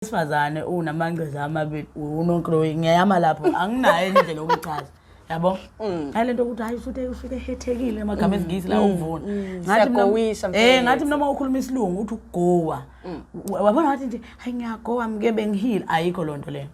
Wesifazane unamangceza amabili, unonkroyi. Ngiyayama lapho, anginayo enye indlela yokuchaza, yabo. Hayi, lento ukuthi hayi, usuke usuke ehethekile, amagama esiNgisi la ukuvuna. Ngathi mina- Siyagowisha, eh, ngathi mina uma ukhuluma isilungu uthi ukugowa, wabona, wathi nje hayi, ngiyagowa, mke bengihila, ayikho loo nto leyo.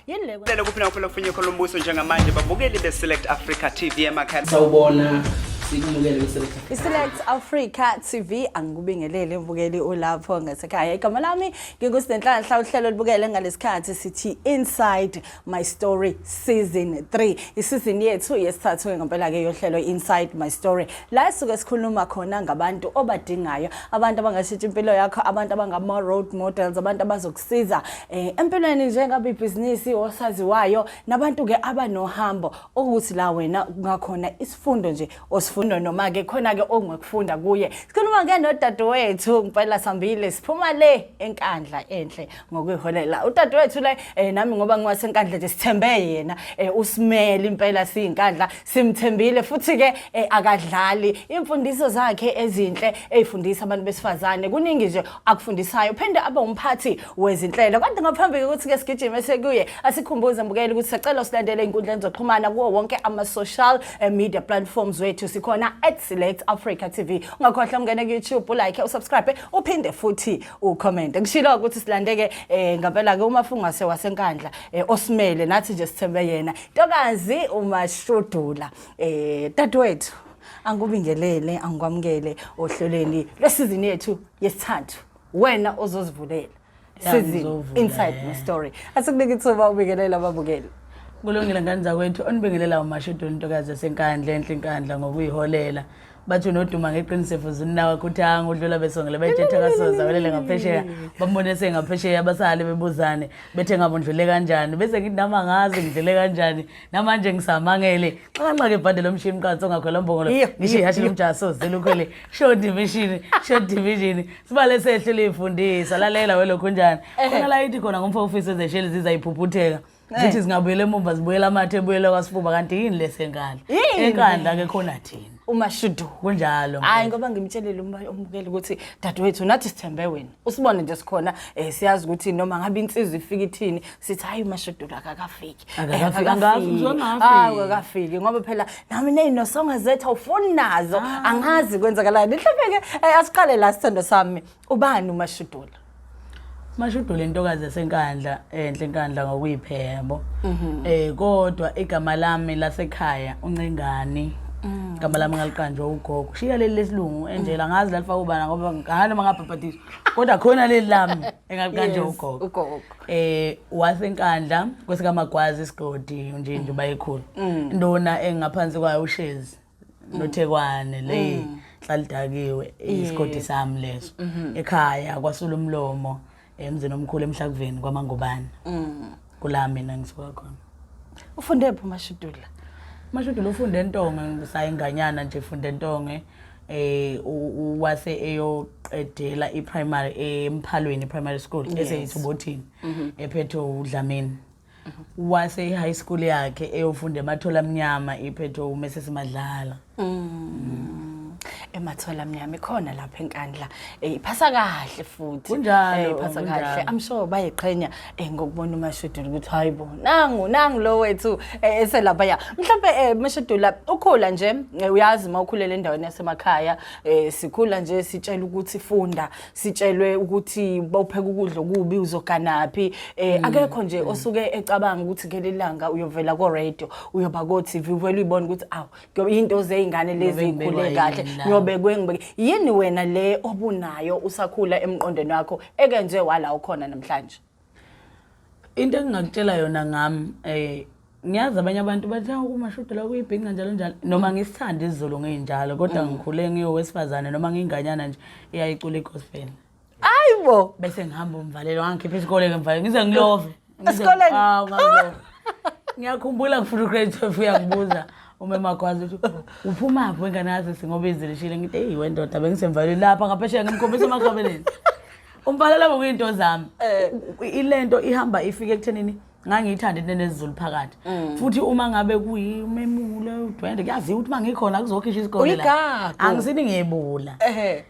Yini le? Lelo kuphi nakuphela kufunye khona umbuso njengamanje, babukeli be-Select Africa TV emakhaya. Sawubona, sikumukele kwi-Select. I-Select Africa TV, angikubingelele mbukeli ulapho ngasekhaya. Igama lami nginguSinenhlanhla. Uhlelo olubukele ngalesikhathi sithi Inside My Story Season 3. Isizini yethu yesithathu ngempela ke yohlelo Inside My Story. La sisuke sikhuluma khona ngabantu obadingayo, abantu abangashintsha impilo yakho, abantu abangama role models, abantu abazokusiza empilweni njengabe ibhizinisi, osaziwayo, nabantu ke abanohambo ukuthi la wena kungakhona isifundo nje osifundo noma ke khona ke ongakufunda kuye. Sikhuluma ke nodadewethu ngempela, sambile siphuma le eNkandla enhle ngokuyiholela udadewethu le. Nami ngoba ngiwaseNkandla nje, sithembe yena, usimele impela, siyiNkandla simthembile futhi ke akadlali imfundiso zakhe ezinhle ezifundisa abantu besifazane. Kuningi nje akufundisayo, phinde abe umphathi wezinhlelo. Kodwa ngaphambi kokuthi ke sigijime sekuye, asikhumbuze mbukeli ukuthi sicela usilandele ey'nkundleni zokuxhumana kuwo wonke ama-social media platforms wethu. Sikhona @SelectAfricaTV. Ungakhohlwa ungene ku-YouTube, ulike, usubscribe, uphinde futhi ucomment. Ngishilo ukuthi silandeke ngempela-ke uMafungwase waseNkandla, osimele nathi nje sithembe yena, ntokazi uMashudula. Dadewethu, angikubingelele, angikwamukele ohlelweni lwesizini yethu yesithathu, wena ozozivulela Ya, season ngizovula, Inside My Story. Asikunike ithuba ubingelele ababukeli. Kulungile, ngane zakwethu, onibingelela uMashudula, intokazi yaseNkandla enhle, iNkandla ngokuyiholela. Bathi unoduma ngeqinisefo zinawa khuthanga udlula besongele betshetha kasoza welele ngaphesheya, bambone sengaphesheya, basale bebuzane bethe ngabe undlule kanjani, bese ngithi nami angazi ngidlule kanjani, namanje ngisamangele xakanxaka ibhande lomshini mqansi ongakhwela mbongolo. Ngisho ihashi lomjaha sozela ukhwele short division, short division, sibale sehlule ifundisa. Lalela welokhu njani khona la ithi khona ngumfo ufise ezesheli zizayiphuphutheka, zithi zingabuyela emumva, zibuyela amathe ebuyela kwasifuba. Kanti yini lesenkandla? Yini? ENkandla ke khona thina. Umashudu. Kunjalo. Hayi, ngoba ngimtshelile umbukeli ukuthi dadewethu, nathi sithembe wena, usibone nje sikhona, siyazi ukuthi noma ngabe insizwa ifika ithini, sithi hayi, uMashudula akakafiki. Akakafiki, Akakafiki. angazi, ngizwe Hayi, angafiki. akakafiki ngoba phela nami ney'nosonga zethu awufuni nazo, angazi kwenzakalani. Mhlawumbe-ke asiqale la, sithando sami, ubani uMashudula? Mashudula intokazi yaseNkandla enhle, iNkandla ngokuyiphebo. Kodwa igama lami lasekhaya uNcengani. Igama lami ngaliqanjwa ugogo. Shiya leli lesilungu enjela, ngazi lalifaka ubana ngoba ngani noma ngabhabhadiswa. Kodwa khona leli lami engaliqanjwa ugogo. Ugogo. WaseNkandla kwesikaMagwazi isigodi nje nje bayikhulu. Indona engaphansi kwayo uShezi noThekwane le hlalidakiwe, isigodi sami leso. Ekhaya kwasula umlomo, emzini omkhulu eMhlakuveni kwaMangubane. Kula mina ngisuka khona. Ufunde phi uMashudula? Mashudula ufunde eNtonge, ngisayinganyana nje funde eNtonge. Wase eyoqedela iprimary eMphalweni Primary School eseyithubothini, ephethe uDlamini. Wase i-high school yakhe eyofunda eMathola Mnyama, iphethe uMesesi Madlala. EMathola Mnyama ikhona lapha eNkandla. Iphasa kahle futhi. Kunjalo, Iphasa kahle. kunjalo. I'm sure bayiqhenya ngokubona uMashudula ukuthi hayibo, nangu nangu lo wethu eselapha ya. Mhlawumbe Mashudula, ukhula nje, uyazi uma ukhulela endaweni yasemakhaya, sikhula nje sitshela ukuthi funda, sitshelwe ukuthi bawupheka ukudla okubi uzoganaphi. Akekho nje osuke ecabanga ukuthi ngelinye ilanga uyovela ko radio, uyoba ko TV, uvela uyibona ukuthi awu, into zeyingane lezi Ngiyobe ikhule ngibekwa kahle. yini la? Ngiyobekwe ngibeke yini wena le obunayo usakhula emqondweni wakho ekenze wala ukhona namhlanje? Into engingakutshela yona ngami, ngiyazi abanye abantu bathi hawu, uMashudula kuyibhinca njalo njalo, noma ngisithanda isiZulu nginjalo, kodwa ngikhule ngiyowesifazane noma nginganyana nje iyayicula igospel. Ayibo. Bese ngihamba umvalelo, wangikhipha isikole ke mvalelo, ngize ngilove. Esikoleni? Hawu, ngangilove. Ngiyakhumbula ngifuna ugrade 12, uyangibuza umemagwazi ukuthi uphumaphi wengane yazi ngoba izilishile. Ngithi eyi wendoda, bengisemvalweni lapha ngaphesheya, ngimkhombisa emakhabeleni umvalelo, bekuyinto zami. Ilento ihamba ifike ekuthenini Ngangiyithanda into enesiZulu phakathi. Futhi uma ngabe kuyimemulo udwende kuyaziwa ukuthi mangikhona kuzokhishwa isikole la. Uyigagu. Angisini ngiyebula.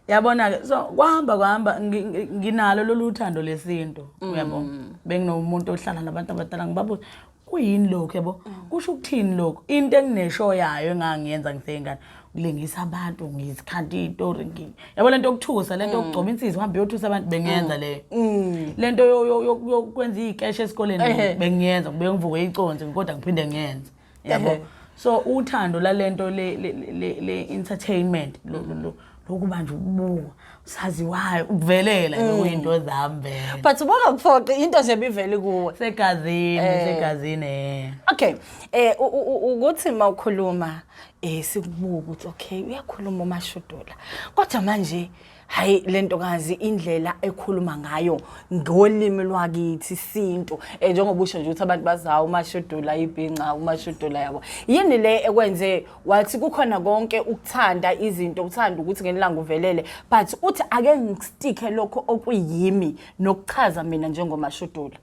Yabona ke, so kwahamba kwahamba, nginalo lolu thando lesintu, uyabo. Benginomuntu ohlala nabantu abadala, ngibabuza kuyini lokhu, yabo, kusho ukuthini lokhu. Into engineshow yayo engangiyenza ngiseyingane, kulingisa abantu, ngizikhanda iy'tori, yabo, lento yokuthusa, lento yokugcoba insizwa uhambe uyothusa abantu, bengiyenza leyo. Lento yokwenza iy'keshe esikoleni bengiyenza, ngibuye ngivuke iconsi kodwa ngiphinde ngiyenze, yabo. So uthando lalento le entertainment, lokuba nje ukubuka usaziwayo, ukuvelela, bekuyinto zami vele. But ubungakuphoqi, into nje bivele kuwe. Segazini, segazini. Okay, ukuthi mawukhuluma sikubuka ukuthi okay, uyakhuluma uMashudula. Kodwa manje hayi, lentokazi indlela ekhuluma ngayo ngolimi lwakithi isintu, njengoba usho nje ukuthi abantu bazawo uMashudula ibhinca, uMashudula, yabo. Yini le ekwenze wathi kukhona konke ukuthanda izinto, uthanda ukuthi ngelanga uvelele, but uthi ake ngisticke lokho okuyimi nokuchaza mina njengoMashudula?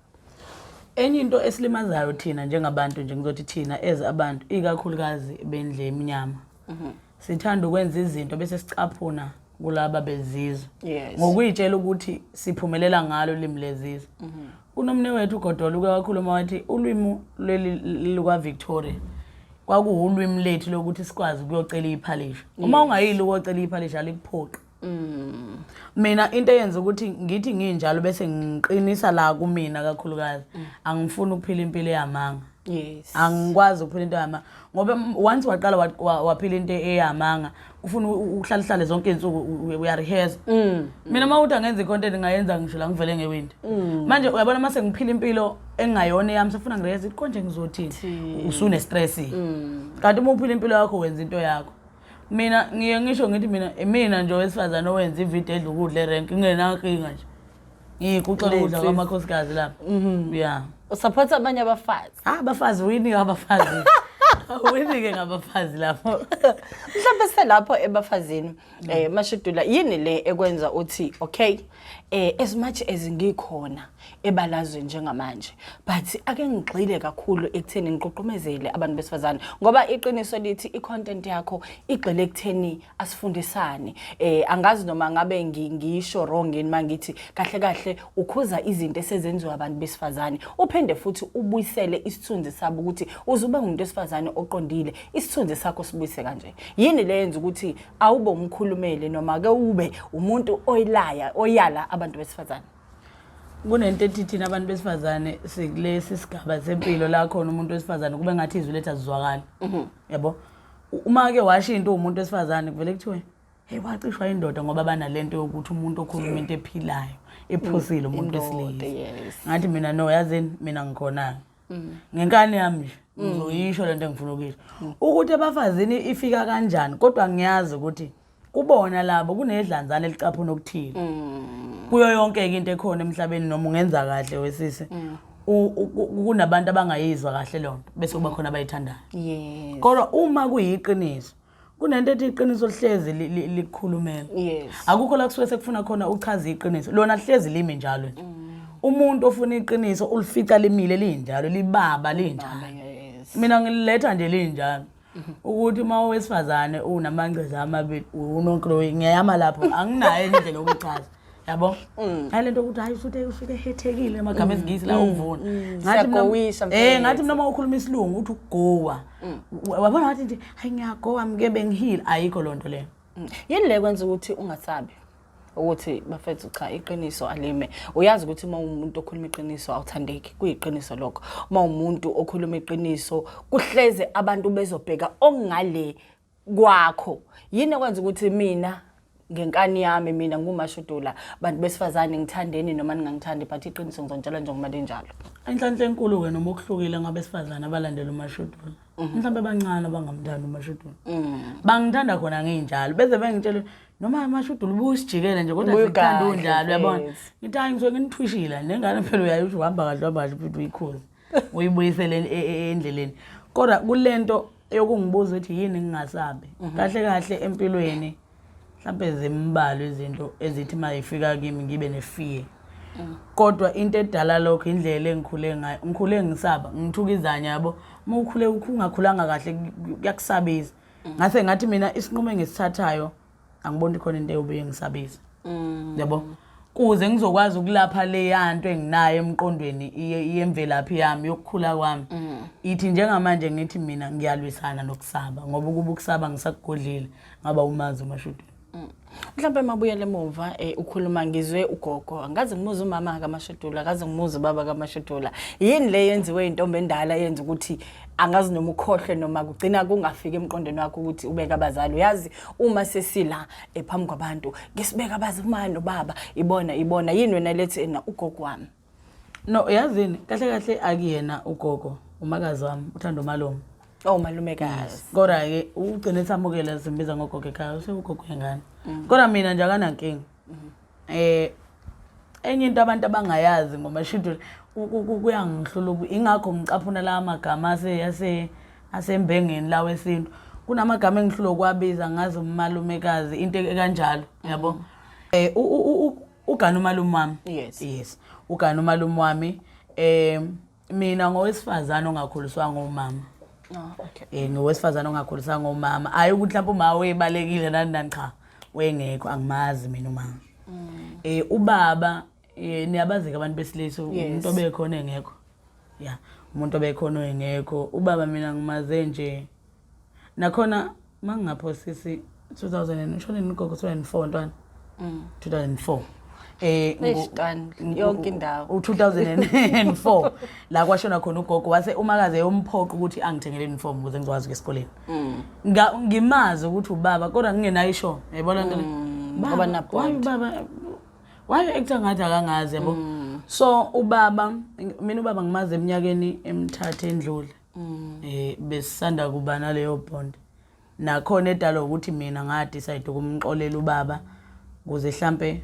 Enye into esilimazayo thina njengabantu nje, ngizothi thina as abantu, ikakhulukazi bendle emnyama, sithanda ukwenza izinto bese sicaphuna kulaba bezizwe ngokuyitshela ukuthi siphumelela ngalo ulimi lezizwe. Kunomne wethu uGodola uke wakhuluma wathi ulwimi leli luka-Victoria kwakuwulwimi lethu lokuthi sikwazi ukuyocela iphalisha. Uma ungayili ukuyocela iphalisha, alikuphoqi. Mina into eyenza ukuthi ngithi nginjalo bese ngiqinisa la kumina kakhulukazi, angifuni ukuphila impilo eyamanga. Angikwazi ukuphila into eyamanga ngoba once waqala waphila into eyamanga, ufuna uhlale hlale zonke izinsuku uyarehearsa. Mina uma uthi angenza i-content, ngayenza ngisho la ngivele ngewindi. Manje uyabona, uma sengiphila impilo engingayona eyami, sefuna ngirehearse konje ngizothini, usune-stress. Kanti uma uphila impilo yakho, wenza into yakho. Mina ngiye ngisho ngithi mina imina nje owesifazane owenza ividiyo edla ukudla erenki, ngingenankinga nje, ngiyiguxa ukudla kwamakhosikazi lapha, ya. Usupport abanye abafazi. Ah, abafazi uyinike, abafazi uyinike ngabafazi lapho. Mhlawumbe selapho ebafazini, Mashudula, yini le ekwenza uthi okay, as much as ngikhona ebalazweni njengamanje, but ake ngigxile kakhulu ekutheni ngiqoqomezele abantu besifazane, ngoba iqiniso lithi i-content yakho igxile ekutheni asifundisane? Angazi noma ngabe ngisho wrong yini mangithi kahle kahle ukhuza izinto esezenziwa abantu besifazane, uphinde futhi ubuyisele isithunzi sabo, ukuthi uzube umuntu wesifazane oqondile, isithunzi sakho sibuyise kanje. Yini le yenza ukuthi awube umkhulumeli noma ke ube umuntu oyilaya, oyala abantu besifazane? Kunento ethi thina abantu besifazane sikulesi sigaba sempilo la khona umuntu wesifazane kube ngathi izwi lethu azizwakali, yabo. Uma ke washo into umuntu wesifazane, kuvele kuthiwe hey, wacishwa indoda, ngoba banalento yokuthi umuntu okhuluma into ephilayo, ephusile, umuntu Indoda, wesilisa. Ngathi mina no, yazini, mina ngikhona ngenkani yami nje, ngizoyisho lento engifuna ukuyisho. Ukuthi ebafazini ifika kanjani, kodwa ngiyazi ukuthi kubona labo kunedlanzana elicaphuna okuthile kuyo yonke-ke into ekhona emhlabeni. Noma ungenza kahle wesisi, kunabantu abangayizwa kahle loo nto, bese kuba khona abayithandayo. Kodwa uma kuyiqiniso, kunento ethi iqiniso lihlezi likukhulumela. Akukho la kusuke sekufuna khona uchaze iqiniso, lona lihlezi limi njalo nje. Umuntu ofuna iqiniso ulifica limile linjalo, libaba linjalo. Mina ngililetha nje linjalo, ukuthi uma owesifazane unamangceza amabili, unonkroyi. Ngiyayama lapho, anginayo enye indlela yokuchaza, yabo. Hayi, lento yokuthi hayi, usuke usuke ehethekile, amagama esiNgisi la ukuvuna. Ngathi mina- Siyagowisha, ngathi mina uma ukhuluma isilungu uthi ukugowa, wabona, wathi nje hayi, ngiyagowa, mke bengihila, ayikho loo nto leyo. Yini le kwenza ukuthi ungasabi ukuthi bafethu, cha, iqiniso alime? Uyazi ukuthi uma umuntu okhuluma iqiniso awuthandeki, kuyiqiniso lokho. Uma umuntu okhuluma iqiniso, kuhleze abantu bezobheka okungale kwakho. Yini ekwenza ukuthi mina ngenkani yami, mina nguMashudula, bantu besifazane ngithandeni noma ningangithandi, but iqiniso ngizontshela njengoba linjalo? Inhlanhla enkulu-ke noma okuhlukile ngabesifazane abalandela uMashudula, mhlawumbe abancane abangamthandi uMashudula, bangithanda khona nginjalo, beze bengitshele noma Mashudula ubusijikele nje, kodwa Ubuye sikuthanda kahle, unjalo, uyabona. Mfethu. Ngithi hayi, ngisuke nginithwishile nengane phela, uyaye uthi uhamba kahle, uhamba kahle, futhi uyikhuze, uyibuyisele endleleni. Kodwa kulento yokungibuza ukuthi yini ngingasabi, kahle kahle empilweni mhlawumbe zimbalwa izinto ezithi uma ifika kimi ngibe nefear. Kodwa into edala lokho indlela engikhule ngayo. Ngikhule ngisaba, ngithuka izanya yabo. Uma ukhule ungakhulanga kahle kuyakusabisa. Ngase ngathi mina isinqumo engisithathayo angiboni khona into eyobuye ngisabisa. Yabo? Kuze ngizokwazi ukulapha leya nto enginayo emqondweni iyemvelaphi yami yokukhula kwami. Ithi njengamanje ngithi mina ngiyalwisana nokusaba ngoba ukuba ukusaba ngisakugodlile ngaba umazi uMashudula. Mhlawumbe mabuyele emuva ukhuluma ngizwe ugogo, angaze ngimuze umama kaMashudula, akaze ngimuze ubaba kaMashudula. Yini le yenziwe intombi endala yenza ukuthi angazi noma ukhohlwe noma kugcina kungafiki emqondweni wakho ukuthi ubeke abazali? Uyazi uma sesila phambi kwabantu ngisibeka abazi uma nobaba ibona ibona yini wena lethi ena ugogo wami? No, yazini kahle kahle akuyena ugogo, umakazi wami uthanda umalume. Oh, malumekazi. Kodwa ke ugcine samukela simbiza ngogogo ekhaya, usewugogo wengane. Kodwa mina nje akanankinga. Enye into abantu abangayazi ngoMashudula kuyangihlula, ingakho ngicaphuna la magama ase asembengeni lawo esintu. Kunamagama engihlula ukwabiza ngazi umalumekazi into ekanjalo, yabo. Ugana umalume wami. Yes. Yes. Ugana umalume wami. Mina ngowesifazane ongakhuliswanga umama. Oh, okay. Ngowesifazane ongakhuliswanga umama. Hayi ukuthi mhlawumbe umama webalekile nani nani, cha. Wengekho, angimazi mina umama. Ubaba niyabazi abantu besilisa, umuntu obekhona engekho. Yeah, umuntu obekhona engekho. Ubaba mina ngimaze nje. Nakhona mangingaphosisi 2000 and ushone ugogo 2004 ntwana. 2004. Eish, ntwana, yonke indawo. U2004 la kwashona khona ugogo, wase umakaze yomphoqa ukuthi angithengele uniform ukuze ngizokwazi ukuya esikoleni. Ngimazi ukuthi ubaba kodwa ngingenayo isho. Yayibona nto le? Ngoba Baba, na-bond. why ubaba why actor ngathi akangazi yabo. So ubaba mina ubaba ngimazi eminyakeni emithathu endlule. Besisanda kuba naleyo bond. Nakhona edalwa ukuthi mina nga decide ukumxolela ubaba ukuze mhlambe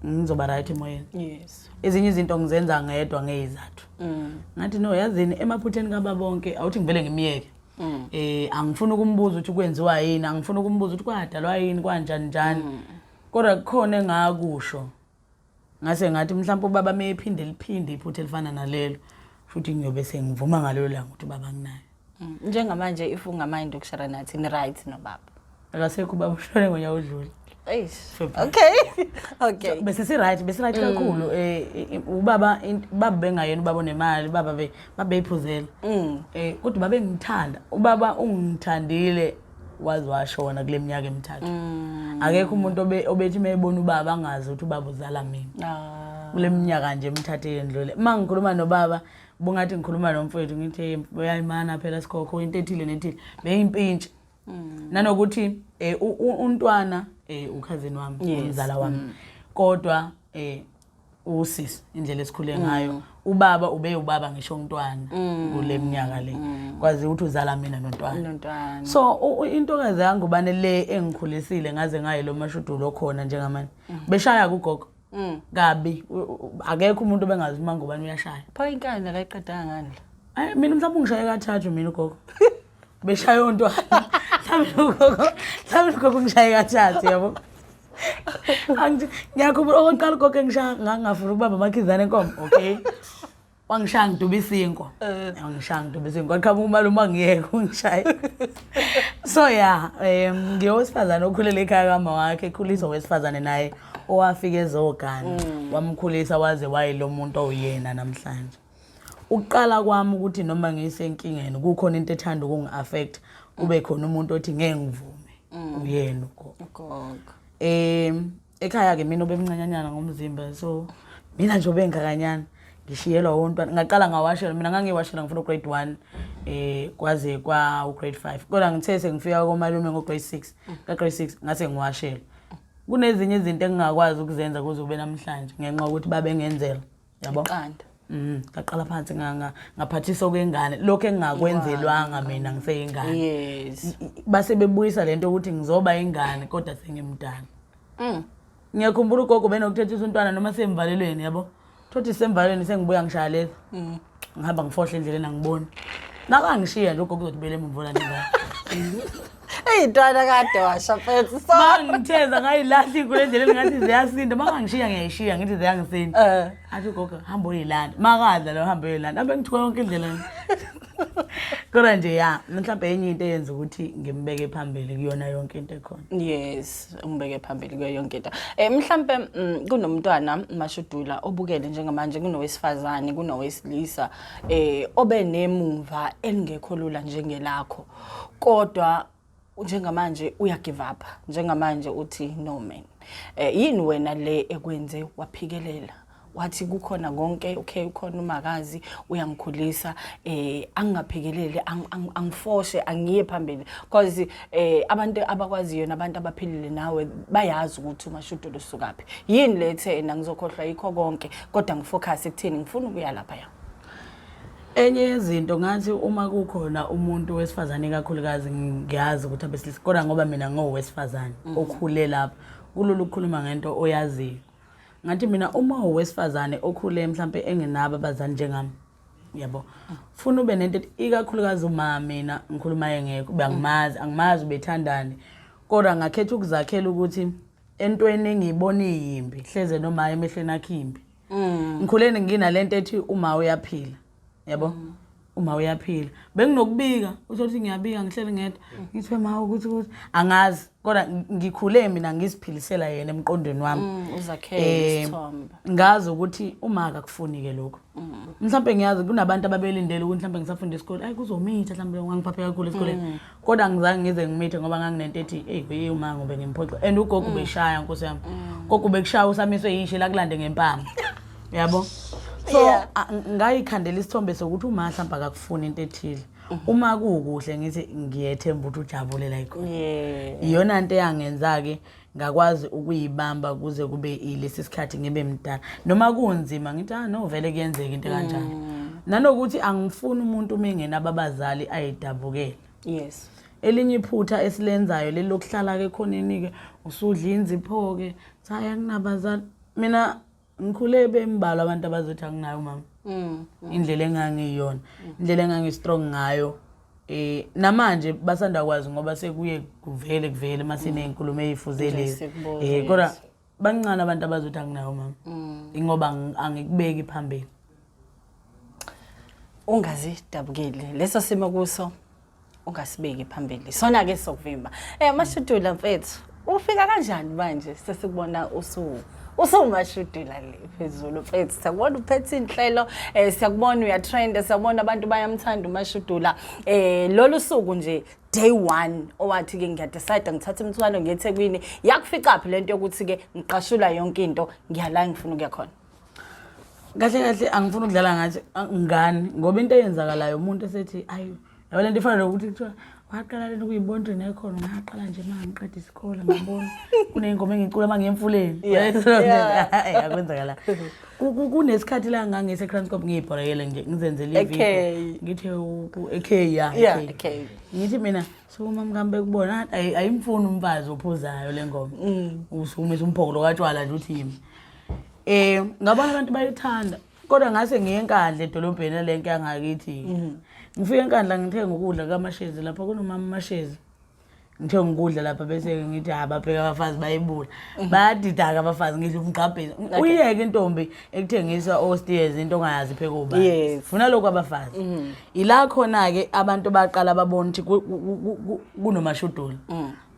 ngizoba right emoyeni. Yes. Ezinye izinto ngizenza ngedwa ngezizathu. Ngathi no, yazini emaphutheni kababa bonke awuthi ngivele ngimiyeke. Angifuni ukumbuza ukuthi kwenziwa yini, angifuni ukumbuza ukuthi kwadalwa yini, kanjani njani. Kodwa kukhona engakusho. Ngase ngathi mhlawumbe ubaba mephinde liphinde iphutha elifana nalelo, futhi ngiyobe sengivuma ngalelo langa ukuthi ubaba nginaye. Njengamanje if ungamind ukushare nathi, ni right nobaba? Akasekho ubaba, ushone ngonyaka odlule. Eish. February. Okay. Okay. Bese si right, bese right kakhulu. Ubaba baba bengayena ubaba onemali, baba be babeyiphuzela. Kodwa babe ngithanda. Ubaba ungithandile waze washona kule minyaka emithathu. Akekho umuntu obethi mayebona ubaba angazi ukuthi ubaba uzala mina. Kule minyaka nje emithathu eyendlule. Uma ngikhuluma nobaba bungathi ngikhuluma nomfowethu, ngithi hey, uyayimana phela sikhokho into ethile nethile. Beyimpintshi. Nanokuthi untwana ukhazini wami, umzala wami. Kodwa usisi indlela esikhule ngayo, ubaba ube ubaba ngisho umntwana kule minyaka le. Kwazi ukuthi uzala mina nontwana. Nontwana. So intokazi yangubane le engikhulisile ngaze ngaye lo Mashudulo okhona njengamanje. Beshaya kugogo. Kabi, akekho umuntu obengazi uma ngubani uyashaya. Pho inkani akayiqedanga ngani la? Ayi, mina mhlawumbe ungishaye kathathu mina ugogo. Beshaya untwana. Mhlawumbe ugogo, mhlawumbe ugogo ungishaye kathathu yabo. Angithi ngiyakhumbula okokuqala ugogo engishaya ngangingafuni ukubamba amakhizane enkomo, okay. Wangishaya ngiduba isinkwa. Wangishaya ngiduba isinkwa. Qhamuka umalume angiyeke ungishaya. So yeah, ngiyowesifazane okhulele ekhaya kama wakhe, ekhuliswa owesifazane naye owafika ezogana. Wamkhulisa waze wayilo muntu oyena namhlanje. Ukuqala kwami ukuthi noma ngisenkingeni kukhona into ethanda ukungi-affect, kube khona umuntu othi ngeke ngivume. Uyena ugogo. Ugogo. Ekhaya ke mina obemncanyanyana ngomzimba, so mina nje obengakanyana ngishiyelwa wontwana. Ngaqala ngawashela mina, ngangiwashela ngifuna ugrade 1 kwaze kwa ugrade 5, kodwa ngithe sengifika komalume ngo grade 6, ka grade 6 ngase ngiwashela. Kunezinye izinto engingakwazi ukuzenza kuze kube namhlanje ngenxa yokuthi babengenzela, yabo. Iqanda. Ngaqala phansi ngaphathisa okwengane, lokho engingakwenzelwanga mina ngiseyingane. Yes. Base bebuyisa lento ukuthi ngizoba ingane kodwa sengimdala. Ngiyakhumbula ugogo benokuthethisa umntwana noma semvalelweni, yabo. Thothi semvalelweni sengibuya ngishaya leza. Ngihamba ngifohle endleleni angiboni. Nakangishiya nje ugogo uzothi bele emumvula nengane. Iy'ntwana kade washa mfethu so. Mangitheza ngayilahla inkulu endleleni ngathi ziyasinda, makangishiya ngiyayishiya ngithi ziyangisinda. Athi ugogo hamba uyilanda. Makadla lo hamba uyilanda. Abe ngithuka yonke indlela. Kodwa nje ya, mhlawumbe enye into eyenza ukuthi ngimbeke phambili kuyona yonke into ekhona. Yes, umbeke phambili kuyo yonke into. Mhlambe kunomntwana Mashudula obukele njengamanje, kunowesifazane, kunowesilisa obe nemumva elingekho lula njengelakho. Kodwa njengamanje uya give up. Njengamanje uthi no man. Yini wena le ekwenze waphikelela? Wathi kukhona konke, okay, ukhona umakazi uyangikhulisa, angingaphikeleli, angifoshe, angiye phambili, because abantu abakwaziyo nabantu abaphilile nawe bayazi ukuthi uMashudula usukaphi. Yini lethe ena ngizokhohlwa yikho konke kodwa ngifocus ekutheni ngifuna ukuya lapha ya. Enye yezinto ngathi uma kukhona umuntu wesifazane kakhulukazi, ngiyazi ukuthi abesilisa, kodwa ngoba mina ngowesifazane okhule lapha, kulula ukukhuluma ngento oyaziyo. Ngathi mina uma owesifazane okhule mhlambe engenabo abazali njengami, yabo, funa ube nento ethi, ikakhulukazi uma mina ngikhuluma engekho, bengimazi angimazi ubethandani, kodwa ngakhetha ukuzakhela ukuthi entweni engiyibona iyimbi hleze noma emehlweni akhe imbi. Ngikhuleni nginalento ethi uma uyaphila, yabo, uma uyaphila benginokubika, uthola ukuthi ngiyabika ngihleli ngedwa, ngithi ma ukuthi angazi, kodwa ngikhule mina ngiziphilisela yena emqondweni wami. Uzakhele isithombe. Ngazi ukuthi uma akakufuni ke lokho. Mhlawumbe ngiyazi kunabantu ababelindele ukuthi mhlawumbe ngisafunda isikole, ayi kuzomitha mhlawumbe ngangiphapheka kakhulu esikoleni, kodwa ngizange ngize ngimithe ngoba nganginento ethi hey kuye uma ngobe ngimphoxa, and ugogo beshaya, nkosi yami, gogo bekushaya usamiswe yishe la kulande ngempama, yabo. So ngayikhandela isithombe sokuthi uma mhlawumbe akakufuni into ethile, uma kukuhle ngithi ngiyethemba ukuthi ujabule la ikhona. Iyona nto eyangenza-ke ngakwazi ukuyibamba kuze kube ilesi sikhathi ngibe mdala, noma kunzima ngithi ah no, vele kuyenzeka into kanjalo. Nanokuthi angifuni umuntu uma engenabo abazali ayidabukele. Elinye iphutha esilenzayo leli lokuhlala-ke ekhoneni-ke usudla inzipho-ke, cha anginabazali. Mina ngikhule bembalwa abantu abazothi anginayo umama. Indlela engangiyona, indlela engangi-strong ngayo, namanje basanda kwazi ngoba sekuye kuvele kuvele masiney'nkulumo ey'fuze lezi. Kodwa bancane abantu abazothi anginayo umama, ingoba angikubeki phambili. Ungazidabukeli leso simo kuso, ungasibeki phambili, sona ke sokuvimba. Mashudula mfethu, ufika kanjani manje sesikubona usuwumashudula le phezulu mfethu? Siyakubona uphethe inhlelo, siyakubona uyatrend, siyabona abantu bayamthanda uMashudula. Lolu suku nje day 1 owathi ke ngiyadecide ngithatha imithwalo ngiye eThekwini, yakufica phi lento yokuthi ke ngiqashula yonke into ngiyala ngifuna ukuya khona? Kahle kahle angifuni ukudlala ngathi ngani, ngoba into eyenzakalayo umuntu esethi ayi yabo lento ifana nokuthi kuthiwa waqala lento kuyibona nekhono, ngaqala nje uma ngiqeda isikole ngabona kuney'ngoma engicula uma ngiye emfuleni. Akwenzakala. Kunesikhathi la ngangise Kranskop ngiyibhorekele nje ngizenzele ivideo, ngithi AK ya AK. Ngithi mina sukuma mkambe kubona ayimfuni umfazi ophuzayo le ngoma, usukumisa umphokolo katshwala nje uthi yimi. Ngabona abantu bayithanda, kodwa ngase ngiye eNkandla edolobheni lenke yangakithi. Ngifike eNkandla ngithenga ukudla kaMashezi, lapha kunomama Mashezi. Ngithenga ukudla lapha bese ngithi ha babheka abafazi bayibula. Bayadidaka abafazi ngidla umgqabhezi. Uyeke intombi ekuthengiswa osteers into ongayazi pheka ubani. Funa lokho abafazi. Ila khona ke abantu baqala babona ukuthi kunomashudula.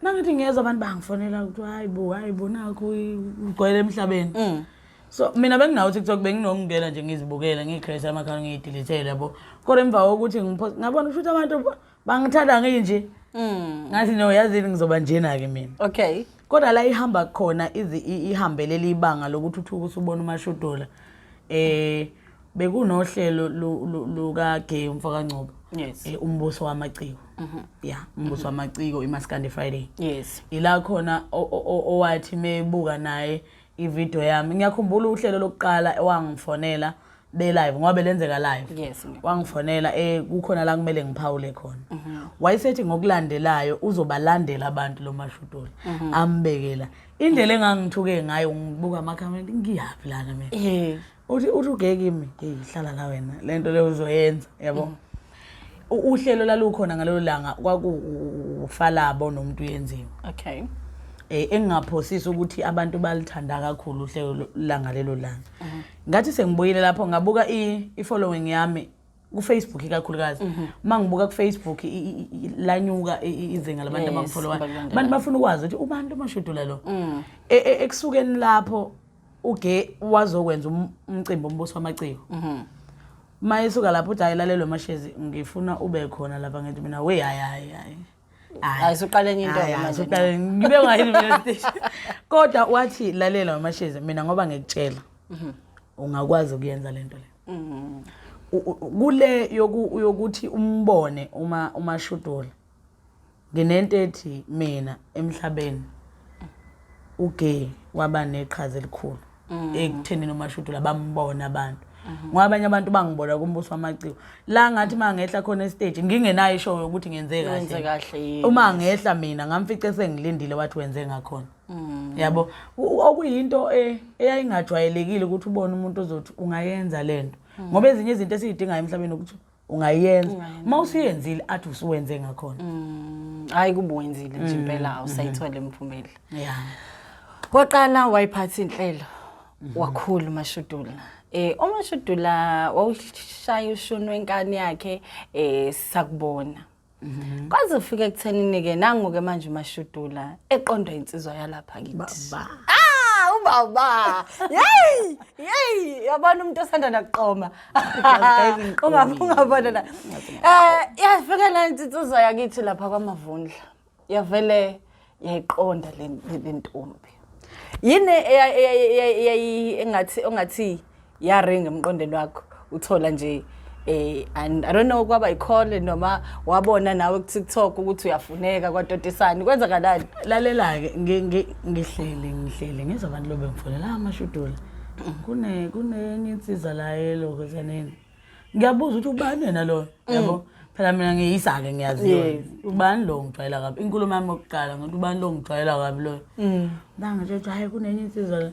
Mangithi ngiyezwa abantu bangifonela ukuthi hayibo hayibo nakho ugcwele emhlabeni. So mina benginawo TikTok, benginokungena nje ngizibukele ngiyicreate amakhala ngiyidelete yabo. Kodwa emva kokuthi ngipost ngabona ukuthi abantu bangithanda nginje. Ngathi no yazini ngizoba njena ke mina. Kodwa la ihamba khona ihambelele ibanga lokuthi uthuke usubona uMashudula. Bekunohlelo luka Gay umfoka Ngcobo. Umbuso wamaciko. Yeah, umbuso wamaciko iMaskandi Friday. Ila khona owathi mebuka naye ivideo yami. Ngiyakhumbula uhlelo lokuqala owangifonela be live ngoba belenzeka live. Wangifonela kukhona la kumele ngiphawule khona. Wayesethi ngokulandelayo uzobalandela abantu lo Mashudula. Ambekela. Indlela engangithuke ngayo ngibuka amakhamera ngiyaphi lana mina. Uthi uthi ugeke kimi, hey hlala la wena lento leyo uzoyenza yabo. Uhlelo lalukhona ngalelo langa kwakuFalabo nomuntu yenziwa. Okay. Engingaphosisi ukuthi abantu balithanda kakhulu uhlelo langalelo langa. Ngathi sengibuyile lapho ngabuka i-following yami ku-Facebook ikakhulukazi. Uma ngibuka ku-Facebook lanyuka izinga labantu abangifollowayo. Abakulandelayo. Abantu bafuna ukwazi ukuthi ubani uMashudula lo. Ekusukeni lapho uge wazokwenza umcimbi umbuso wamaciko. Uma esuka lapho uthi hayi lalelwe Mashezi, ngifuna ube khona lapha. Ngithi mina, we, hayi hayi hayi. Hayi, usuqala enye into-ke Hayi, hayi, manje. Ngibe ngayini mina station. Kodwa wathi, lalela Mashezi, mina ngoba ngikutshela ungakwazi ukuyenza lento le. Kule yokuthi umbone uma uMashudula, nginento ethi mina emhlabeni uGay waba neqhaza elikhulu ekuthenini uMashudula bambona abantu, ngoba abanye abantu bangibona kumbuso wamaciko la ngathi uma ngehla khona estage ngingenayo ishow yokuthi ngenze Wenze kahle. Kahle yini. Uma ngehla mina ngamfice sengilindile, wathi wenze ngakhona, yabo. Okuyinto eyayingajwayelekile ukuthi ubone umuntu ozothi ungayenza lento, ngoba ezinye izinto esiyidingayo emhlabeni ukuthi ungayenza, uma usuyenzile athi usuwenze ngakhona. Hayi, kuba wenzile nje impela, awusayithole imiphumela. Ya. Waqala wayiphatha inhlelo, wakhula uMashudula. UMashudula wawushaya ushuni wenkani yakhe, sakubona. Kwaze ufike ekuthenini ke nangu ke manje uMashudula eqondwa insizwa yalapha kithi. Ba. Ah, ubaba. Yey, yey, yabona umuntu osanda nakuqoma. Ungabona la. Yafika la insizwa yakithi lapha kwaMavundla. Yavele yayiqonda le ntombi. Yini eyayi engathi ongathi yaringa emqondweni wakho uthola nje, and I don't know, kwaba i-call noma wabona nawe ku TikTok ukuthi uyafuneka kwaTotisani, kwenzakalani? Lalela-ke, ngihleli ngizwa abantu lo bengifonela, "Ah, Mashudula, kunenye insizwa la elokuzaneni." Ngiyabuza ukuthi ubani yena lo, yabo phela mina ngiyisa-ke ngiyaziwa. Ubani lo ngijwayela kabi? Inkulumo yami yokuqala ngithi, ubani lo ngijwayela kabi loyo? Bangitshela ukuthi hhayi, kunenye insizwa la.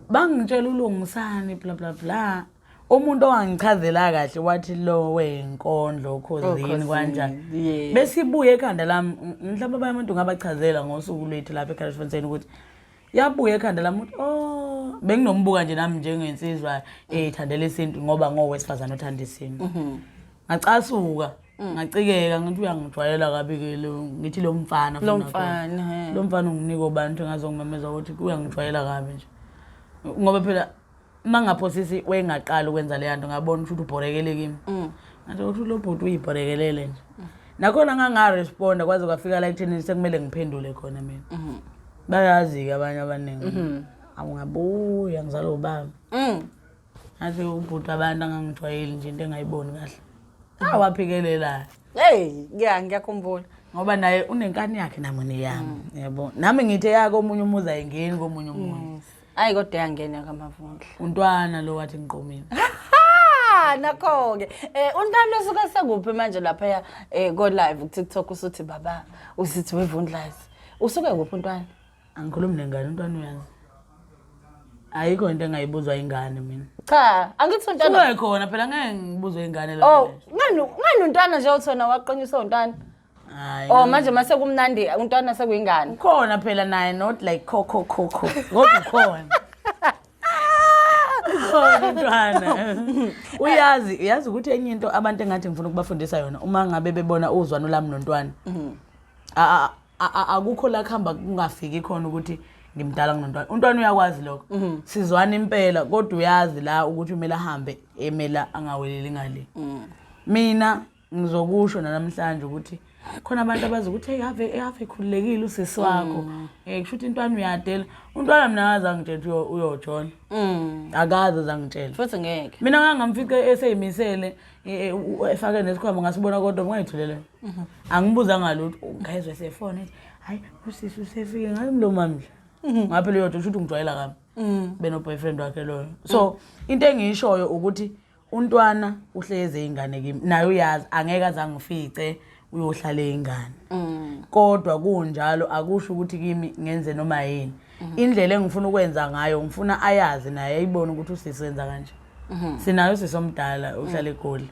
Bangitshela uLungisani, bla bla bla. Umuntu owangichazela kahle wathi lo wenkondlo Okhozini. Okhozini, Kanjani? Yes. Besibuye ekhanda lami, mhlawumbe abanye abantu ngabachazela ngosuku lwethu lapha eCarlsfontein ukuthi yabuya ekhanda lami ukuthi oh, benginombuka nje nami njengensizwa ethandela isintu, ngoba ngowesifazane othanda isintu. Ngacasuka, ngacikeka, ngithi uyangijwayela kabi-ke lo, ngithi lo mfana Lo funa khona. mfana, he. Lo mfana unginika obantu engazongimemeza ukuthi uyangijwayela kabi nje, ngoba phela uma ngaphosisi wengaqala ukwenza leya nto, ngabona ukuthi ubhorekele kimi. Ngathi ukuthi lo bhuti uyibhorekelele nje. Nakhona ngangaresponda kwaze kwafika la ekutheni sekumele ngiphendule khona mina. Bayazi-ke abanye abaningi, awungabuya ngizalwa ubaba. Ngathi ubhuti abantu angangijwayeli nje, into engayiboni kahle, awaphikelela. Hey, ngiyakhumbula. Ngoba naye unenkani yakhe, nami neyami, yabo. Nami ngithe yako omunye umuzi ayingeni komunye umuzi. Hayi, kodwa yangena kaMavundla. Untwana lo wathi ngiqomile. Ha, nakho-ke. Untwana usuke sekuphi manje lapha ko live ku TikTok, usuthi baba, usithi wevundlazi. Usuke kuphi untwana? Angikhulumi nengane, untwana uyazi. Ayikho into engayibuzwa ingane mina. Cha, angithi untwana Suke khona phela, ngeke ngibuzwe ingane Oh, lapho. ngani untwana nje uthona waqiniswa untwana? Hayi. Oh, manje mase kumnandi untwana sekuyingane. Ukhona phela naye, not like kho kho kho kho. Kodwa ukhona. Ukhona umntwana. Uyazi, uyazi ukuthi enye into abantu engathi ngifuna ukubafundisa yona, uma ngabe bebona uzwano lami nontwana. Akukho la kuhamba kungafiki khona ukuthi ngimdala kunontwana. Untwana uyakwazi lokho. Sizwana impela, kodwa uyazi la ukuthi kumele ahambe emela angaweleli ngale. Mina ngizokusho namhlanje ukuthi khona abantu abazi ukuthi hey, ave ekhululekile usisi wakho. Kusho ukuthi intwana uyadela. Untwana mina akaze angitshela ukuthi uyojola. Akaze azangitshela. Futhi ngeke. Mina ngangamfice eseyimisele, efake nesikhwama, ngasibona kodwa ungayithulele. Angibuzanga lutho. Ngayizwa esefona ethi, hayi, usisi usefike ngathi mlo mami. Ngaphela uyodwa, usho ukuthi ungijwayela kabi. Beno boyfriend wakhe loyo. So into engiyishoyo ukuthi untwana uhleze ingane kimi, naye uyazi angeke aze angifice uyohlala ingane. Kodwa kunjalo akusho ukuthi kimi ngenze noma yini. Indlela engifuna ukwenza ngayo, ngifuna ayazi naye, ayibone ukuthi usisi wenza kanje. Sinayo usisi omdala uhlala eGoli.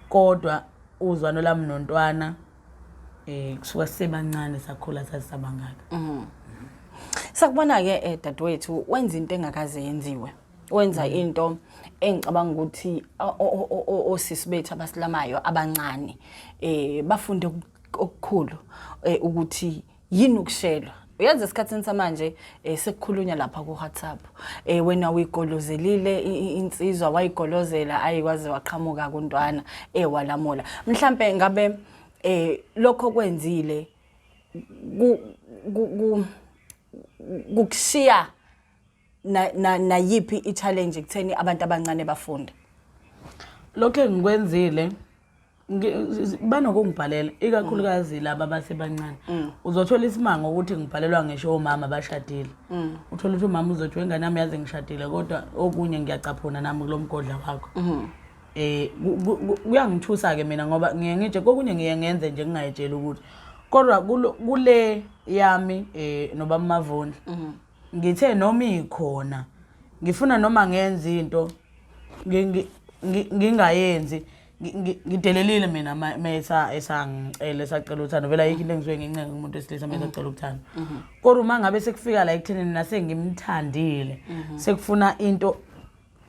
Kodwa Uzwano lami nontwana kusuka sisebancane sakhula sasisabangaka. Sakubona ke dadewethu wenza into engakaze yenziwe. Wenza into engicabanga ukuthi osisi bethu abasilamayo abancane bafunde okukhulu ukuthi yini ukushelwa. Uyazi esikhathini samanje sekukhulunywa lapha ku WhatsApp. Wena uyigolozelile insizwa, wayigolozela ayikwazi waqhamuka kuntwana walamula. Mhlambe ngabe lokho kwenzile kukushiya nayiphi i-challenge ekutheni abantu abancane bafunde? Lokho engikwenzile banokungibhalela ikakhulukazi laba abasebancane. Uzothola isimanga ukuthi ngibhalelwa ngisho omama abashadile. Uthola ukuthi umama uzothi wengane yami yaze ngishadile, kodwa okunye ngiyacaphuna nami kulo mgodla wakho. Kuyangithusa ke mina ngoba ngiye ngitshe kokunye ngiye ngenze nje ngingayitsheli ukuthi kodwa kule yami noba Mavundla ngithe noma ikhona ngifuna noma ngenza into ngingayenzi ngidelelile mina mesa esangicela esacela uthando vele ayikho into engisuke ngincenga umuntu wesilisa mese acela uthando. Kodwa uma ngabe sekufika la ekuthenini nasengimthandile sekufuna into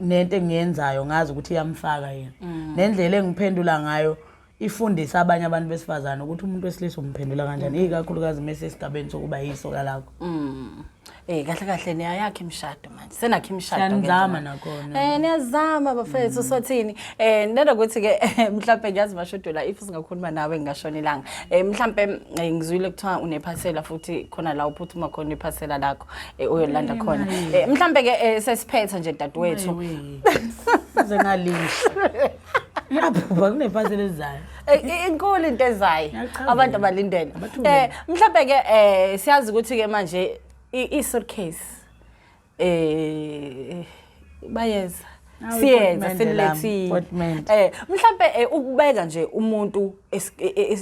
nento engiyenzayo ngazi ukuthi iyamfaka yena. Nendlela engiphendula ngayo ifundisa abanye abantu besifazane ukuthi umuntu wesilisa umphendula kanjani, ikakhulukazi mese esigabeni sokuba yisoka lakho. Kahle kahle niyayakha imishado manje. Senakha imishado ke Siyanizama nje. nakhona. Niyazama bafethu sothini. Nanokuthi ke mhlambe ngiyazi Mashudula if singakhuluma nawe ngingashona ilanga. Mhlambe ngizwile kuthiwa unephasela futhi khona la uphuthuma khona iphasela lakho uyolanda khona. Mhlambe ke sesiphetha nje dadewethu. Uze ngalisho. Ngiyaphupha kunephasela elizayo. Inkulu into ezayo. Ngiyachazela. Abantu abalindele. Abathule. Mhlambe ke siyazi ukuthi ke manje i-suitcase bayeza. Awu, Siyeza i-appointment lami, silethile. appointment. Mhlambe ukubeka nje umuntu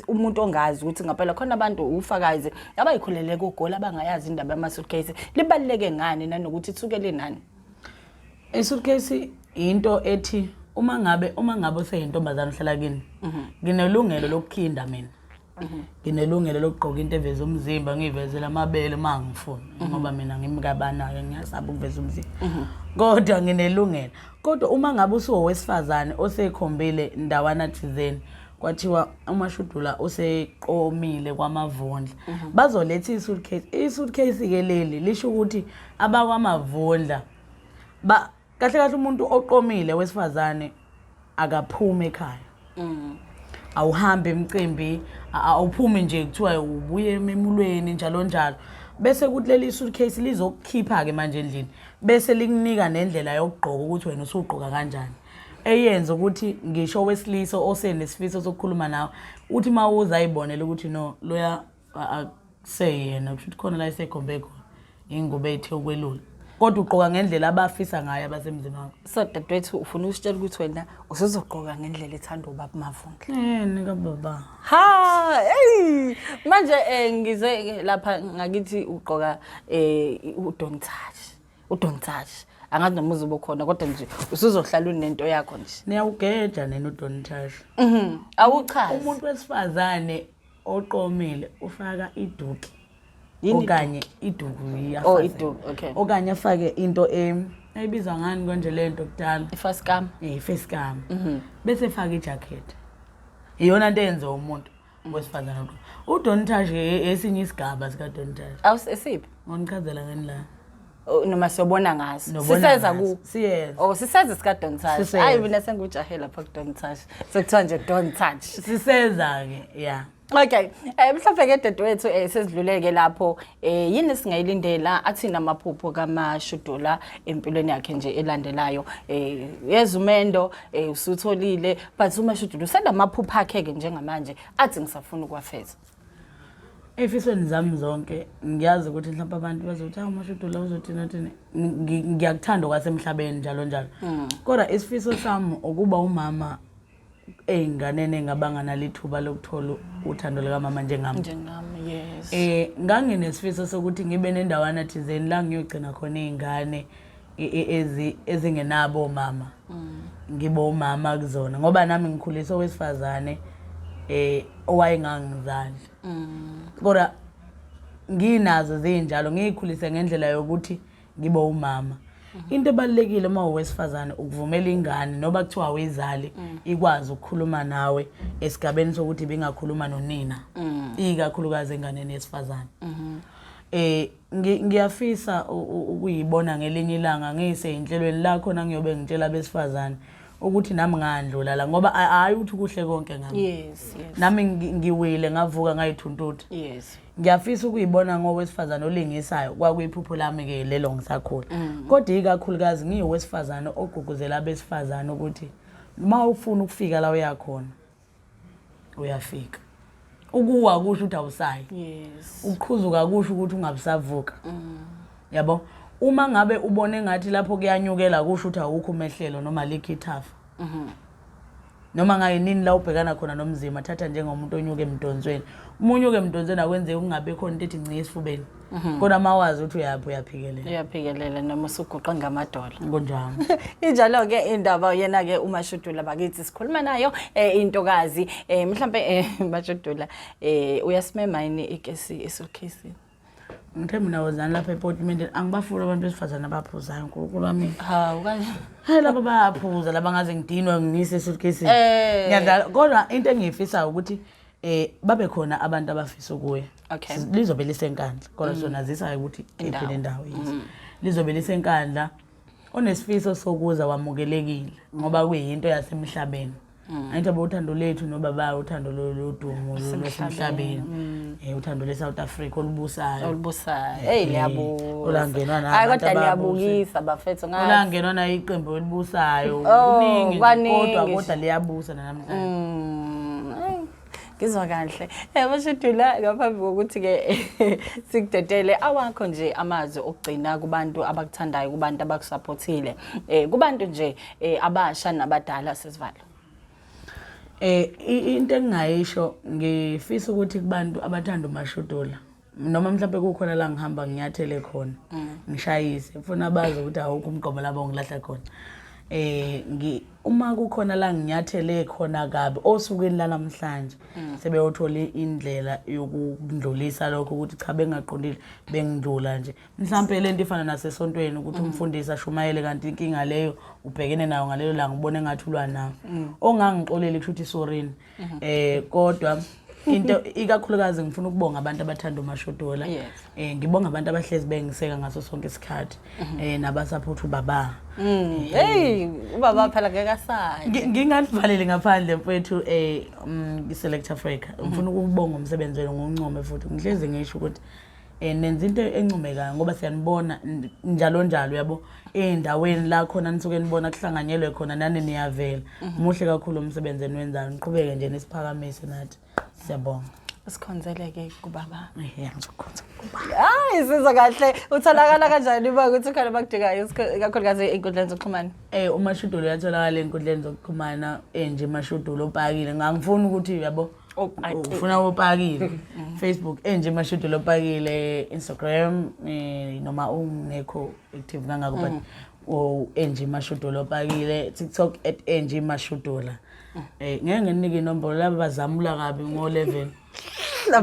umuntu ongazi ukuthi ngempela khona abantu ufakazi abayikhulele kuGoli abangayazi indaba yama suitcase libaluleke ngani nanokuthi ithukele nani. I-suitcase into ethi uma ngabe useyintombazana uhlala kini, nginelungelo lokukhinda mina. Nginelungelo lokugqoka into eveza umzimba, ngiyivezele amabele uma ngifuna, ngoba mina ngimkabanayo ngiyasaba ukuveza umzimba. Kodwa nginelungelo. Kodwa uma ngabe usuwowesifazane osekhombile ndawana thizeni, kwathiwa uMashudula useqomile kwaMavundla, bazoletha i-suitcase. I-suitcase ke leli lisho ukuthi abakwaMavundla ba kahle kahle umuntu oqomile wesifazane akaphumi ekhaya. Awuhambi emcimbi, awuphumi nje kuthiwa ubuye ememulweni njalo njalo. Bese kuthi leli suitcase lizokukhipha ke manje endlini, bese likunika nendlela yokugqoka ukuthi wena usugqoka kanjani. Eyenza ukuthi ngisho owesilisa osenesifiso sokukhuluma nawe uthi mawuza ayibonele ukuthi no loya akuseyena, kusho ukuthi khona la esekhombe khona ingubo ethe ukwelula, kodwa ugqoka ngendlela abafisa ngayo abasemzini wakho. So dadewethu ufuna usitshela ukuthi wena usuzogqoka ngendlela ethanda ubaba Mavundla. Nika baba. Ha, hey manje ngize lapha ngakithi ugqoka u don't touch. U don't touch. Angazi noma uzobe khona kodwa nje usuzohlala unento yakho nje. Niyawugeja nena u don't touch. Awuchazi. Umuntu wesifazane oqomile ufaka iduki. Yini? Okanye iduku? Oh, iduku, okay. Okanye afake into ayibizwa ngani konje lento kudala? Ifaskam. Facecam. Bese efaka ijacket. Iyona into eyenziwa umuntu wesifazane oqomile. U don't touch esinye isigaba sika don't touch. Awusiphi? Ngonichazela ngani la? Oh, noma siyobona ngaso. Nobona Siseza ngaso. ku Siyeza. Oh, siseza sika don't touch. Siseza. Hayi mina sengujahe lapha ku don't touch. Sekuthiwa nje don't touch. Siseza ke, yeah. Okay, mhlawumbe ke dadewethu sesidluleke lapho yini singayilindela athina amaphupho kaMashudula empilweni yakhe nje elandelayo? Yezumendo usutholile, but uMashudula usenamaphupho akhe ke njengamanje athi ngisafuna ukuwafeza. Ey'fisweni zami zonke ngiyazi ukuthi mhlawumbe abantu bazothi hawu Mashudula uzothina thini, ngiyakuthanda okwasemhlabeni njalo njalo, kodwa isifiso sami ukuba umama ey'nganeni engabanga nalithuba lokuthola uthando lukamama njengami. Njengami, yes. Nganginesifiso sokuthi ngibe nendawana thizeni la ngiyogcina khona iy'ngane ezingenabo omama, ngibe umama kuzona ngoba nami ngikhulisa owesifazane. Owayengangizali. Kodwa nginazo zinjalo, ngiyikhulise ngendlela yokuthi ngibe umama. Into ebalulekile uma uwesifazane ukuvumela ingane, noba kuthiwa awuyizali, ikwazi ukukhuluma nawe esigabeni sokuthi ibingakhuluma nonina, ikakhulukazi enganeni yesifazane. Ngiyafisa ukuyibona ngelinye ilanga ngiyiseyinhlelweni la khona ngiyobe ngitshela abesifazane ukuthi nami ngandlula la, ngoba hhayi ukuthi kuhle konke ngami. Nami ngiwile, ngavuka, ngayithuntutha. Ngiyafisa ukuyibona ngowesifazane olingisayo, kwakuyiphupho lami-ke lelo ngisakhula. Kodwa ikakhulukazi ngiyowesifazane ogqugquzela abesifazane ukuthi uma ufuna ukufika la uyakhona, uyafika. Ukuwa kusho ukuthi awusayi. Ukuqhuzuka kusho ukuthi ungabusavuka. Yabo? Uma ngabe ubone ngathi lapho kuyanyukela, kusho ukuthi awukho umehlelo noma likho ithafa. Noma ngayinini la ubhekana khona nomzima, thatha njengomuntu onyuka emdonsweni. Uma unyuka emdonsweni akwenzeki kungabi khona into ethi nciye esifubeni. Kodwa uma wazi ukuthi uyaphi, uyaphikelela. Uyaphikelela noma usuguqa ngamadolo. Kunjalo. Injalo-ke indaba yena-ke uMashudula bakithi sikhuluma nayo intokazi mhlambe Mashudula, uyasimema yini ikesi esukhesini? Ngithe mina wozani lapha epotimendeni, angibafuni abantu besifazane abaphuzayo, Nkulunkulu wami. Hawu, kanje. Hayi, laba bayaphuza laba, ngaze ngidinwe ngiyise esuitcasini. Ngiyadlala, kodwa into engiyifisayo ukuthi babe khona abantu abafisa ukuya. Lizobe liseNkandla, kodwa sizonazisa ukuthi iphi Indawo. le ndawo, yes. Lizobe liseNkandla. Onesifiso sokuza wamukelekile ngoba kuyinto yasemhlabeni. Angithi abo uthando lethu nobaba, uthando lodumo lwasemhlabeni. Uthando leSouth Africa olubusayo. Olubusayo. Hey, liyabusa. Olangenwa Hayi, nabantu kodwa ababusi. liyabukisa bafethu ngathi. Olangenwa nayo iqembu elibusayo. Oh, Kuningi nje, kaningi kodwa nje. kodwa liyabusa namhlanje. Ay, ngizwa kahle. Mashudula, ngaphambi kokuthi ke sikudedele, awakho nje amazwi okugcina kubantu abakuthandayo, kubantu abakusupportile, kubantu nje abasha nabadala, sesivalo. Into engingayisho, ngifisa ukuthi kubantu abathanda uMashudula, noma mhlawumbe kukhona la ngihamba nginyathele khona, ngishayise, ngifuna bazi ukuthi awukho umgqomo lapho ngilahla khona. Uma kukhona la nginyathele khona kabi osukwini lanamhlanje, sebeyothola indlela yokundlulisa lokho ukuthi cha, bengaqondile, bengidlula nje. Mhlampe lento ifana nasesontweni ukuthi umfundisi ashumayele kanti inkinga leyo ubhekene nayo ngalelo langa, ubone engathi ulwa nayo. Ongangixoleli kusho ukuthi sorry. Kodwa into ikakhulukazi ngifuna ukubonga abantu abathanda uMashudula. Ngibonga abantu abahlezi bengiseka ngaso sonke isikhathi. Nabasupport ubaba. Hey, ubaba phela ngeke asaye. Ngingalivaleli ngaphandle mfowethu, Select Africa. Ngifuna ukubonga umsebenzi wenu, ngoncome futhi. Ngihlezi ngisho ukuthi nenza into encomekayo ngoba siyanibona njalo njalo, yabo, ey'ndaweni la khona nisuke nibona kuhlanganyelwe khona, nani niyavela. Muhle kakhulu umsebenzi eniwenzayo, niqhubeke nje nisiphakamise nathi. Siyabonga. Sikhonzeleke kubaba. Ngizokhonza kubaba. Hayi, sizwa kahle. Utholakala kanjani uba ukuthi khona bakudingayo, ikakhulukazi ey'nkundleni zokuxhumana? UMashudula uyatholakala ey'nkundleni zokuxhumana, enje Mashudula opakile. Ngangifuna ukuthi yabo Opakile. Ufuna opakile. Facebook enje Mashudula opakile, Instagram noma ungekho active kangako, but o enje Mashudula opakile, TikTok @enjemashudula. Ngeke nginike inombolo laba bazamula kabi ngo11.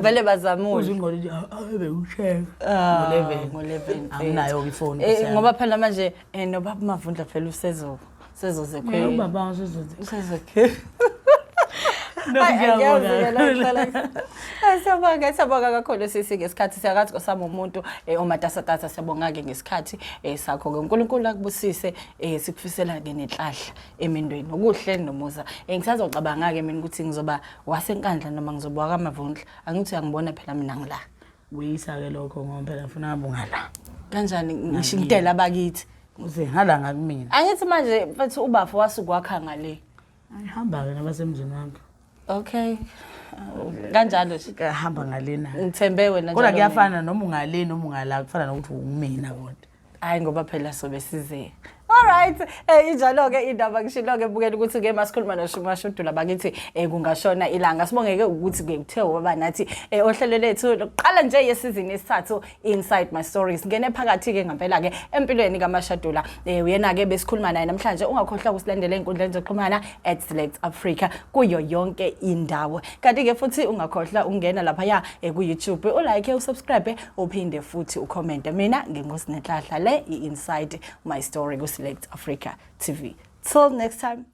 Vele bazamula. Uzwe ingqondo nje abe usheka. Ah, Ngo11. ngo-11. Anginayo ifoni. Ngoba phela manje nobaba Mavundla phela usezo sezoze khwe. Ubaba usezoze. Usezo khe. No, Hayi, ngiyabonga. angiyazi-ke la ngihlala. Hayi, siyabonga, siyabonga kakhulu sisi ngesikhathi, siyakathi osami umuntu omatasatasa, siyabonga-ke ngesikhathi sakho-ke. uNkulunkulu akubusise, sikufisela-ke nenhlahla emendweni okuhle nomusa. Ngisazocabanga-ke mina ukuthi ngizoba waseNkandla noma ngizoba wakaMavundla, angithi uyangibona phela mina ngila. Uyisa-ke lokho ngoba phela ngifuna ngabe ungala. Kanjani ngisho intela bakithi? Uze ngala ngakumina. Angithi manje mfethu ubafo wasukwakha ngale. Ayihamba-ke nabasemzini wakho. Okay. Kanjalo nje. Hamba ngalena. Ngithembe wena Kodwa njalo. Kuyafana noma ungale noma ungala, kufana nokuthi umina kodwa. Hayi, ngoba phela sobe size. Alright, injalo ke indaba. Ngishilo ke, bukela, ukuthi ke masikhuluma noMashudula bakithi kungashona ilanga. Sibongeke ukuthi ke uthe waba nathi ohlelo lethu lokuqala nje yesizini yesithathu, Inside My Stories. Ngene phakathi ke ngempela ke empilweni kaMashadula. Uyena ke besikhuluma naye namhlanje. Ungakhohlwa ukusilandela einkundleni zokuxhumana @SelectAfrica kuyo yonke indawo. Kanti ke futhi ungakhohlwa ukungena lapha ya ku YouTube, ulike, usubscribe, uphinde futhi ucomment. Mina nginguSinenhlahla, le i-Inside My Story ku Select Africa TV. Till next time.